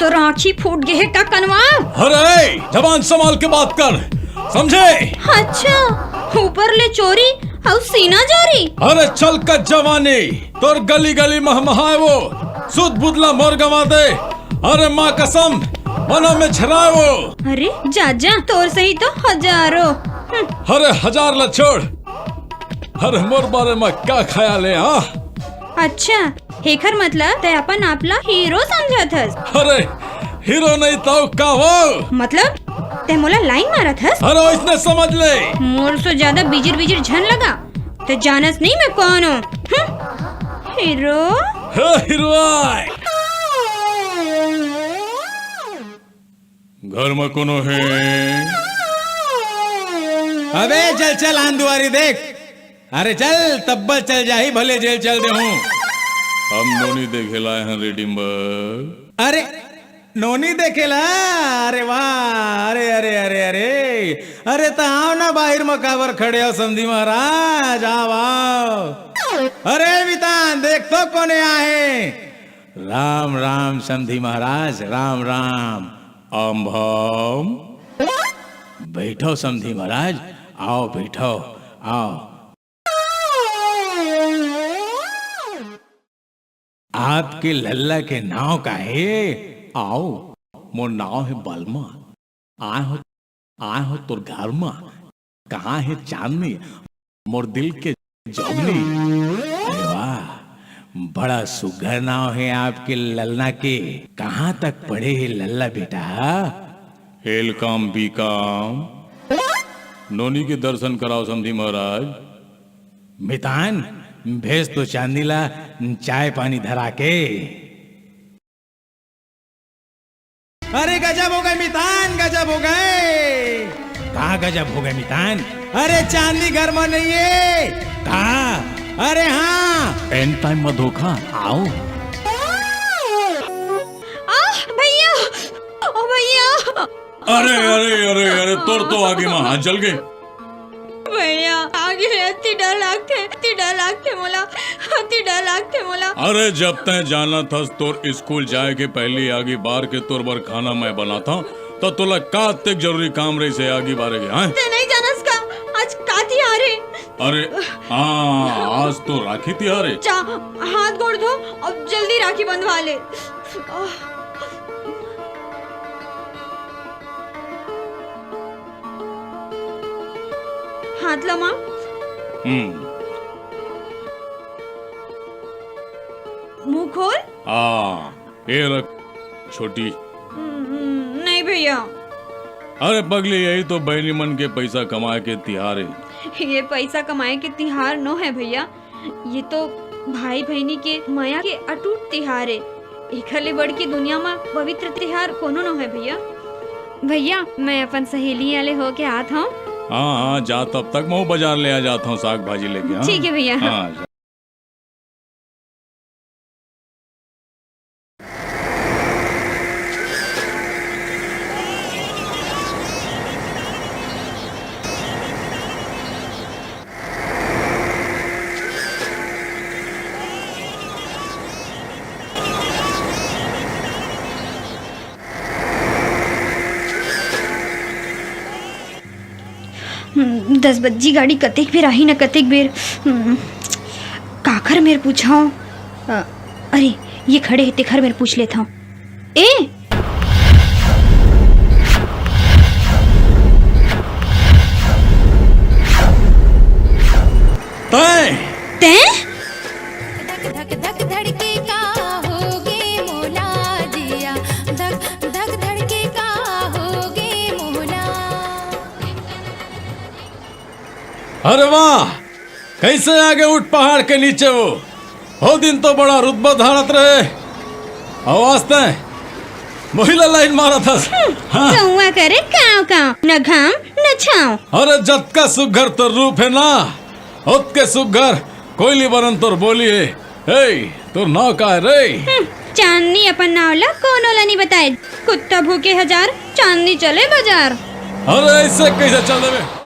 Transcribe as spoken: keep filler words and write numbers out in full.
तोर आँखी फूट गे हे का कनवा? अरे, जबान संभाल के बात कर, समझे? अच्छा, ऊपर ले चोरी अउ सीना जोरी। अरे चल का जवानी, तोर गली गली महमहाए वो, सुध बुध ला मोर गंवा दे। अरे माँ कसम, मना में झराए वो। अरे जा जा, तोर सही तो हजारों। हम्म। अरे हजार ला छोड़, अरे मोर बारे में का ख्याल हे, हाँ? अच्छा, एखर मतलब तैं अपन आप ला हीरो समझत हस? अरे हीरो नहीं तो का वो? मतलब तैं मोला लाइन मारत हस? अरे वैसने समझ ले। मोर से ज्यादा बिजिर बिजिर झन लगा, तैं जानस नहीं मैं कौन हूँ। हम्म, हीरो। हे हीरो आय। घर म कोनो हे? अबे चल चल, आन दुआरी देख। अरे चल, तब्बल चल जाही, भले जेल चल देहूं। हम नोनी देखे लाए हन रे डिम्बर। अरे नोनी देखे ला? अरे वाह, अरे अरे अरे अरे, अरे त आव ना, बाहिर म काबर खड़े हो समधी महाराज, आव आव। अरे मितान, देख तो कोने आहे। राम राम समधी महाराज, राम राम। अम्भम। बैठो समधी महाराज, आओ बैठो, आओ। आपके लल्ला के नाव का हे? आओ, मोर नाव हे बलमा। आए हो, आए हो तोर घर मा। कहाँ हे चांदनी, मोर दिल के जोगनी? अरे वाह, बड़ा सुघर नाव हे आपके ललना के। कहाँ तक पढ़े हे लल्ला बेटा? एल काम बी काम। नोनी के दर्शन कराओ समधी महाराज। मितान, भेज तो चांदनी ला चाय पानी धरा के। अरे गजब हो गए मितान, गजब हो गए। का गजब हो गए मितान? अरे चांदनी घर में नहीं है का? अरे हाँ। एन टाइम में धोखा। आओ। आह, भैया, ओ भैया। अरे अरे अरे अरे, तोर तो आगी मा हाथ जल गे। भैया, आगी ले अति डर लागथे, अति डर लागथे मोला, अति डर लागथे मोला। अरे जब तैं जानत हस तोर स्कूल जाए के पहिली आगी बार के तोर बर खाना मैं बनाथंव, त तोला का अतेक जरूरी काम रहिस हे आगी बारे के, हैं? तैं नहीं जानस का आज का तिहार हे? अरे हाँ, आज तो राखी तिहार हे। जा, हाथ गोड़ धो अउ जल्दी राखी बंधवा ले। आह। हाथ ला माँ। हम्म। मुंह खोल। हाँ, ये रख छोटी। हम्म, नहीं भैया। अरे पगली, यही तो बहिनी मन के पैसा कमाए के तिहार हे। ये पैसा कमाए के तिहार नो हे भैया, ये तो भाई बहिनी के मया के अटूट तिहार हे। एखर ले बढ़ के दुनिया म पवित्र तिहार कोनो नो हे भैया। भैया, मैं अपन सहेली वाले होके आत हूँ। हाँ हाँ, जा, तब तक मैं बाजार ले आ जात हूँ साग भाजी लेके, हाँ? ठीक हे भैया, हाँ। हाँ, जा। हम्म, दस बज्जी गाड़ी कतेक बेर आही न कतेक बेर। हम्म, काखर मेर पूछंव? अ, अरे, ये खड़े हे, तेखर मेर पूछ लेथंव। ए! तैं? तैं? धक धक धक धड़के का होगे मोला जिया, धक धक धड़के का होगे मोला। अरे वाह, कैसे आगे उठ पहाड़ के नीचे वो? ओ दिन तो बड़ा रुतबा धारत रहे, अउ आज तैं मोहिला लाइन मारत हस। हाँ। कौआ करे काव काव, न घाम न छाव। अरे जतका सुघर तोर रूप हे ना, ओतके सुघर कोइली बरन तोर बोली हे। ए, तोर नाव का हे रे? हम्म, चांदनी अपन नाव ला कोनो ला नी बताए। कुत्ता भूके हजार, चांदनी चले बाजार। अरे ऐसे कैसे चल देबे?